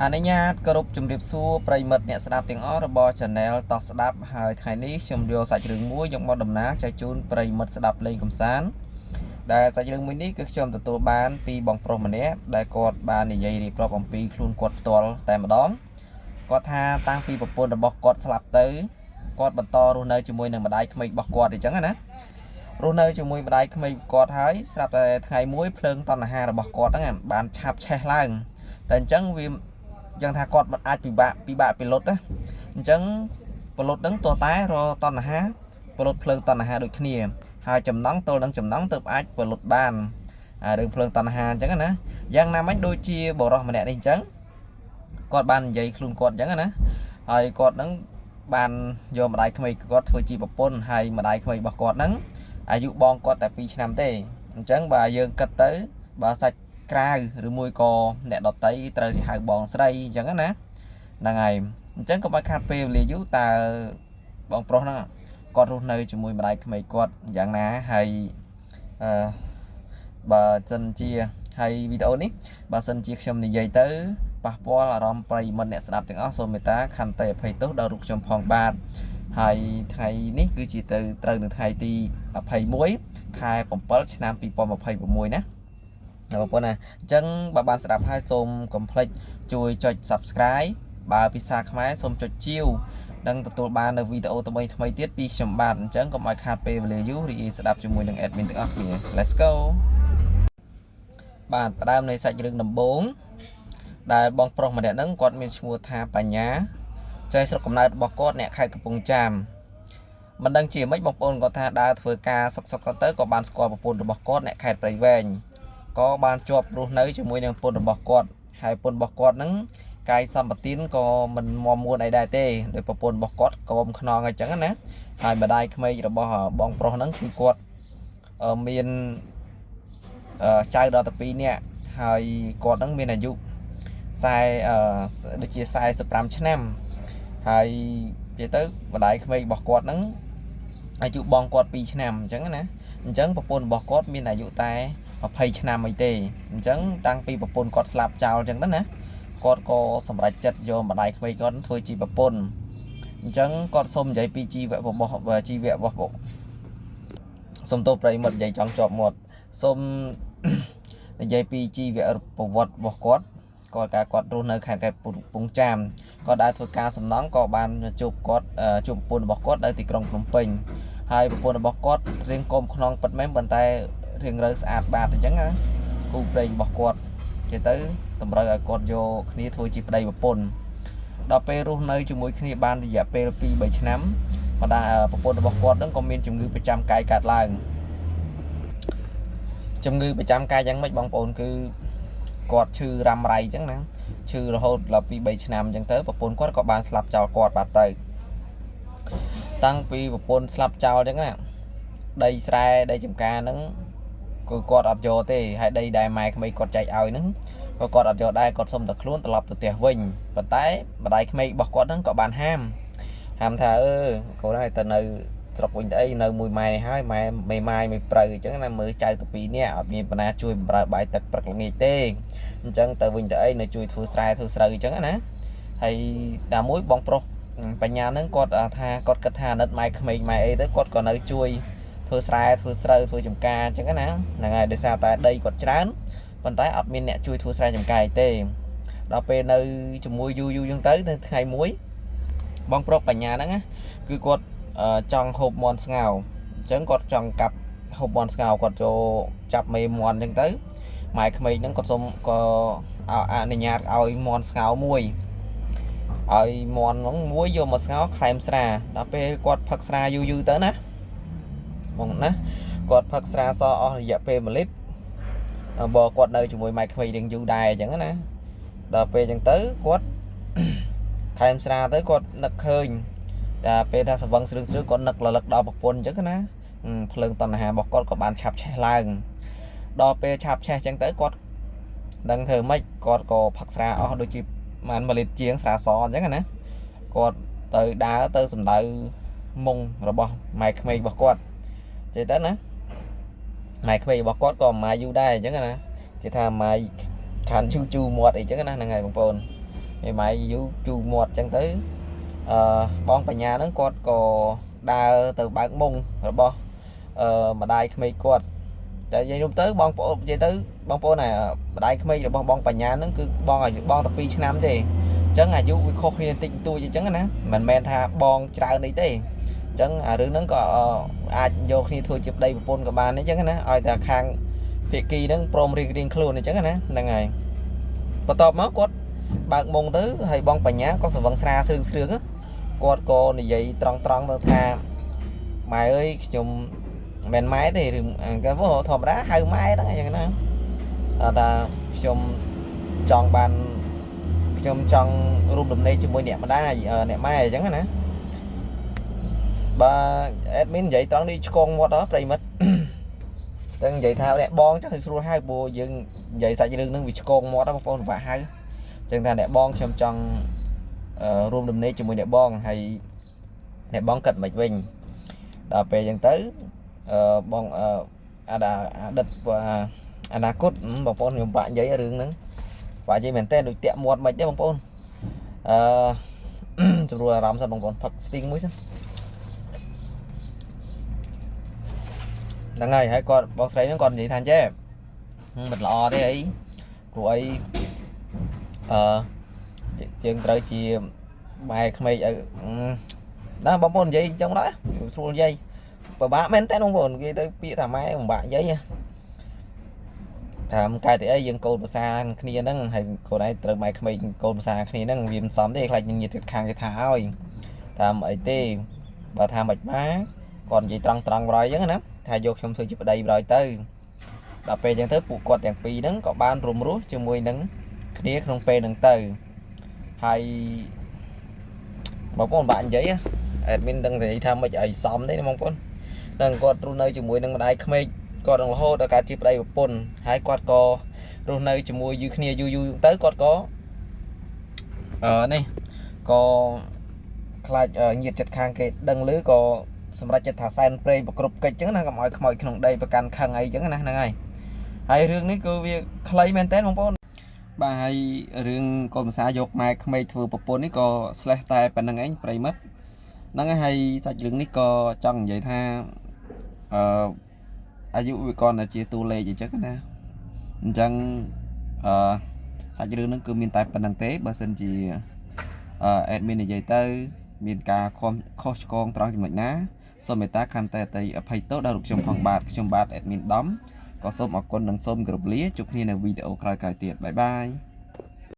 អនុញ្ញាតគោរពជំរាបសួរប្រិយមិត្តអ្នកស្ដាប់ទាំងអស់របស់ Channel តោះស្ដាប់ហើយថ្ងៃនេះខ្ញុំយកសាច់រឿងមួយយកមកតំណាលចែកជូនប្រិយមិត្តស្ដាប់លេងកម្សាន្តដែលសាច់រឿងមួយនេះគឺខ្ញុំទទួលបានពីបងប្រុសម្នាក់ដែលគាត់បាននិយាយរៀបរាប់អំពីខ្លួនគាត់ផ្ទាល់តែម្ដងគាត់ថាតាំងពីប្រពន្ធរបស់គាត់ស្លាប់ទៅគាត់បន្តរស់នៅជាមួយនឹងម្ដាយក្មេករបស់គាត់អញ្ចឹងណារស់នៅជាមួយម្ដាយក្មេកគាត់ហើយស្រាប់តែថ្ងៃមួយភ្លើងតណ្ហារបស់គាត់ហ្នឹងបានឆាបឆេះឡើងតែអញ្ចឹងវាយ៉ាងថាគាត់មិនអាចពិបាកពិបាកពីលុតណាអញ្ចឹងពលុតហ្នឹងតតែរតណ្ហាពលុតភ្លើងតណ្ហាដូចគ្នាហើយចំណងទល់នឹងចំណងទៅអាចពលុតបានអារឿងភ្លើងតណ្ហាអញ្ចឹងណាយ៉ាងណាមិញដូចជាបរោះម្នាក់នេះអញ្ចឹងគាត់បាននិយាយខ្លួនគាត់អញ្ចឹងណាហើយគាត់ហ្នឹងបានយកម្ដាយក្មេកគាត់ធ្វើជាប្រពន្ធហើយម្ដាយក្មេករបស់គាត់ហ្នឹងអាយុបងគាត់តែ2ឆ្នាំទេអញ្ចឹងបើយើងគិតទៅបើសាច់ក្រៅឬមួយក៏អ្នកដតីត្រូវគេហៅបងស្រីអញ្ចឹងណាហ្នឹងហើយអញ្ចឹងកុំឲ្យខាត់ពេលវេលាយូរតើបងប្រុសហ្នឹងគាត់រស់នៅជាមួយម្ដាយក្មេកគាត់យ៉ាងណាហើយអឺបើសិនជាហើយវីដេអូនេះបើសិនជាខ្ញុំនិយាយទៅប៉ះពាល់អារម្មណ៍ប្រិយមិត្តអ្នកស្ដាប់ទាំងអស់សូមមេត្តាខន្តីអភ័យទោសដល់រូបខ្ញុំផងបាទហើយថ្ងៃនេះគឺជាទៅត្រូវនឹងថ្ងៃទី21ខែ7ឆ្នាំ2026ណាបងប្អូនណាអញ្ចឹងបើបានស្ដាប់ហើយសូមកុំភ្លេចជួយចុច Subscribe បើភាសាខ្មែរសូមចុចជាវនិងទទួលបាននៅវីដេអូថ្មីថ្មីទៀតពីខ្ញុំបាទអញ្ចឹងកុំឲ្យខាតពេលវេលាយូររីករាយស្ដាប់ជាមួយនឹង admin ទាំងអស់គ្នា Let's go បាទផ្ដើមនៃសាច់រឿងដំបូងដែលបងប្រុសម្នាក់ហ្នឹងគាត់មានឈ្មោះថាបញ្ញាចៃស្រុកកំណើតរបស់គាត់អ្នកខេត្តកំពង់ចាមមិនដឹងជាម៉េចបងប្អូនគាត់ថាដើរធ្វើការសុកសុកគាត់ទៅក៏បានស្គាល់ប្រពន្ធរបស់គាត់អ្នកខេត្តព្រៃវែងក៏បានជាប់រស់នៅជាមួយនឹងប្រពន្ធរបស់គាត់ហើយប្រពន្ធរបស់គាត់ហ្នឹងកាយសម្បទានក៏មិនមមមួនអីដែរទេដោយប្រពន្ធរបស់គាត់កោមខ្នងអញ្ចឹងណាហើយម្ដាយក្មេករបស់បងប្រុសហ្នឹងគឺគាត់មានចៅដល់ទៅ2នាក់ហើយគាត់ហ្នឹងមានអាយុ40ដូចជា45ឆ្នាំហើយនិយាយទៅម្ដាយក្មេករបស់គាត់ហ្នឹងអាយុបងគាត់2ឆ្នាំអញ្ចឹងណាអញ្ចឹងប្រពន្ធរបស់គាត់មានអាយុតែ20ឆ្នាំអីទេអញ្ចឹងតាំងពីប្រពន្ធគាត់ស្លាប់ចោលអញ្ចឹងទៅណាគាត់ក៏សម្រេចចិត្តយកម្ដាយក្មេកគាត់ធ្វើជាប្រពន្ធអញ្ចឹងគាត់សូមនិយាយពីជីវៈរបស់ជីវៈរបស់សុំទោសប្រិយមិត្តនិយាយចង់ជាប់មាត់សូម និយាយពីជីវប្រវត្តិរបស់គាត់គាត់ការគាត់រស់នៅខេត្តកែកំពង់ចាមគាត់ដើរធ្វើការសំណង់ក៏បានជួបគាត់ជួបប្រពន្ធរបស់គាត់នៅទីក្រុងភ្នំពេញហើយប្រពន្ធរបស់គាត់រៀងកុំខ្នងពិតមែនប៉ុន្តែរៀងរើស្អាតបាតអញ្ចឹងណាគូប្រេងរបស់គាត់គេទៅតម្រូវឲ្យគាត់យកគ្នាធ្វើជាប្តីប្រពន្ធដល់ពេលរស់នៅជាមួយគ្នាបានរយៈពេល2 3ឆ្នាំម្ដាយប្រពន្ធរបស់គាត់នឹងក៏មានជំងឺប្រចាំកាយកើតឡើងជំងឺប្រចាំកាយយ៉ាងម៉េចបងប្អូនគឺគាត់ឈឺរ៉ាំរ៉ៃអញ្ចឹងណាឈឺរហូតដល់2 3ឆ្នាំអញ្ចឹងទៅប្រពន្ធគាត់ក៏បានស្លាប់ចោលគាត់បាត់ទៅតាំងពីប្រពន្ធស្លាប់ចោលអញ្ចឹងណាដីស្រែដីចំការហ្នឹងគឺគាត់អត់យកទេហើយដីដែលម៉ែក្មេកគាត់ចែកឲ្យហ្នឹងក៏គាត់អត់យកដែរគាត់សុំតែខ្លួនត្រឡប់ទៅផ្ទះវិញប៉ុន្តែម្ដាយក្មេករបស់គាត់ហ្នឹងក៏បានហាមហាមថាអឺកូនហើយទៅនៅស្រុកវិញទៅអីនៅមួយម៉ែនេះហើយម៉ែមេម៉ាយមេព្រៅអញ្ចឹងណាមើលចៅទៅពីរនាក់អត់មានបណ្ណាជួយបំរើបាយទឹកព្រឹកល្ងាចទេអញ្ចឹងទៅវិញទៅអីនៅជួយធ្វើស្រែធ្វើស្រូវអញ្ចឹងណាហើយតាមមួយបងប្រុសបញ្ញាហ្នឹងគាត់ថាគាត់គិតថាអាណិតម៉ែក្មេកម៉ែអីទៅគាត់ក៏នៅជួយធ្វើស្រែធ្វើស្រូវធ្វើចំការអញ្ចឹងណាហ្នឹងហើយដោយសារតែដីគាត់ច្រើនប៉ុន្តែអត់មានអ្នកជួយធ្វើស្រែចំការអីទេដល់ពេលនៅជាមួយយូរយូរអញ្ចឹងទៅនៅថ្ងៃមួយបងប្រុសបញ្ញាហ្នឹងណាគឺគាត់ចង់ហូបមាន់ស្ងោរអញ្ចឹងគាត់ចង់កាប់ហូបមាន់ស្ងោរគាត់ចូលចាប់មេមាន់អញ្ចឹងទៅម៉ែក្មេកហ្នឹងគាត់សុំក៏អនុញ្ញាតឲ្យមាន់ស្ងោរមួយឲ្យមាន់ហ្នឹងមួយយកមកស្ងោរក្លែមស្រាដល់ពេលគាត់ផឹកស្រាយូរយូរទៅណាបងណាគាត់ផឹកស្រាសអស់រយៈពេល1លីត្របើគាត់នៅជាមួយម៉ែក្មេករៀងយូរដែរអញ្ចឹងណាដល់ពេលអញ្ចឹងទៅគាត់ ខែមស្រាទៅគាត់នឹកឃើញតែពេលថាសវឹងស្រឿងស្រឿងគាត់នឹករលឹកដល់ប្រពន្ធអញ្ចឹងណាភ្លើងតណ្ហារបស់គាត់ក៏បានឆាប់ឆេះឡើងដល់ពេលឆាប់ឆេះអញ្ចឹងទៅគាត់ដឹងធ្វើម៉េចគាត់ក៏ផឹកស្រាអស់ដូចជាបាន1លីត្រជាងស្រាសអញ្ចឹងណាគាត់ទៅដើរទៅសំដៅមុងរបស់ម៉ែក្មេករបស់គាត់ចេះទៅណាម៉ែក្មេករបស់គាត់ក៏ម៉ាយយូរដែរអញ្ចឹងណាគេថាម៉ាយខានជូជូមាត់អីចឹងណាហ្នឹងហើយបងប្អូន ហើយម៉ែយូរជូរមាត់អញ្ចឹងទៅអឺបងបញ្ញាហ្នឹងគាត់ក៏ដើរទៅបើកមុងរបស់អឺម្ដាយក្មេកគាត់តែនិយាយនោះទៅបងប្អូននិយាយទៅបងប្អូនអាម្ដាយក្មេករបស់បងបញ្ញាហ្នឹងគឺបងអាយុបងតែ2ឆ្នាំទេអញ្ចឹងអាយុវាខុសគ្នាបន្តិចបន្តួចអញ្ចឹងណាមិនមែនថាបងច្រើនអីទេអញ្ចឹងអារឿងហ្នឹងក៏អាចយកគ្នាធ្វើជាប្តីប្រពន្ធក៏បានអញ្ចឹងណាឲ្យតែខាងភាគីហ្នឹងព្រមរៀងរៀងខ្លួនអញ្ចឹងណាហ្នឹងហើយបន្ទាប់មកគាត់បើកមុងទៅហើយបងបញ្ញាក៏ស្រវឹងស្រាស្រឿងស្រឿងគាត់ក៏និយាយត្រង់ត្រង់ទៅថាម៉ែអើយខ្ញុំមិនមែនម៉ែទេឬគេធម្មតាហៅម៉ែហ្នឹងអញ្ចឹងណាថាខ្ញុំចង់បានខ្ញុំចង់រួមដំណេកជាមួយអ្នកម្ដាយអ្នកម៉ែអញ្ចឹងណាបើ admin និយាយត្រង់នេះឆ្កងមាត់ដល់ប្រិមិត្ត តែនិយាយថាអ្នកបងចុះឲ្យស្រួលហៅព្រោះយើងនិយាយសាច់រឿងហ្នឹងវាឆ្កងមាត់បងប្អូនពិបាកហៅអញ្ចឹងថាអ្នកបងខ្ញុំចង់រួមដំណេកជាមួយអ្នកបងហើយអ្នកបងគិតមិនវិញដល់ពេលអញ្ចឹងទៅអឺបងអឺអាអតីតអនាគតបងប្អូនខ្ញុំបាក់និយាយរឿងហ្នឹងបាក់និយាយមែនតើដូចតាក់មាត់មិនទេបងប្អូនអឺ ស្រួលអារម្មណ៍សិនបងប្អូនផឹកស្ទីងមួយសិនហ្នឹងហើយហើយគាត់បងស្រីហ្នឹងគាត់និយាយថាចេះមិនល្អទេអីព្រោះអីអឺយើងត្រូវជាបែក្មេកឲ្យណាបងប្អូននិយាយអញ្ចឹងដែរស្រួលនិយាយពិបាកមែនតើបងប្អូនគេទៅពាក្យថាម៉ែពិបាកនិយាយថាមកែទៅអីយើងកូនភាសាគ្នាហ្នឹងហើយកូនឯងត្រូវម៉ែក្មេកកូនភាសាគ្នាហ្នឹងវាមិនសមទេខ្លាចញាតិខាងគេថាឲ្យតាមអីទេបើថាមិនមកគាត់និយាយត្រង់ត្រង់បរយអញ្ចឹងណាថាយកខ្ញុំធ្វើជាប្តីបរយទៅដល់ពេលអញ្ចឹងទៅពួកគាត់ទាំងពីរហ្នឹងក៏បានរួមរស់ជាមួយនឹងគ្នាក្នុងពេលហ្នឹងទៅហើយបងប្អូនបាក់និយាយ admin ដឹងតែថាមិនឲ្យសមទេណាបងប្អូននឹងគាត់រស់នៅជាមួយនឹងម្ដាយក្មេកគាត់នឹងរហូតដល់កើតជាប្តីប្រពន្ធហើយគាត់ក៏រស់នៅជាមួយយូរគ្នាយូរយូរទៅគាត់ក៏អឺនេះក៏ខ្លាចញាតចិត្តខាងគេដឹងឮក៏សម្រាប់ចិត្តថាសែនព្រេងប្រគ្រប់កិច្ចអញ្ចឹងណាកុំឲ្យខ្មោចក្នុងដីប្រកាន់ខឹងអីអញ្ចឹងណាហ្នឹងហើយហើយរឿងនេះគឺវាខ្លីមែនតើបងប្អូនបាទហើយរឿងកូនភាសាយកម៉ែក្មេកធ្វើប្រពន្ធនេះក៏ស្លេះតែប៉ុណ្្នឹងឯងប្រិមិត្តហ្នឹងហើយសាច់រឿងនេះក៏ចង់និយាយថាអឺអាយុវាគាត់តែជាតួលេខអញ្ចឹងណាអញ្ចឹងអឺសាច់រឿងហ្នឹងគឺមានតែប៉ុណ្្នឹងទេបើសិនជាអឺ admin និយាយទៅមានការខំខុសឆ្គងត្រង់ចំណុចណាសូមមេត្តាខន្តីអតីអភ័យទោសដល់លោកខ្ញុំផងបាទខ្ញុំបាទ admin ដំក៏សូមអរគុណនិងសូមគោរពលាជួបគ្នានៅវីដេអូក្រោយៗទៀតបាយបាយ។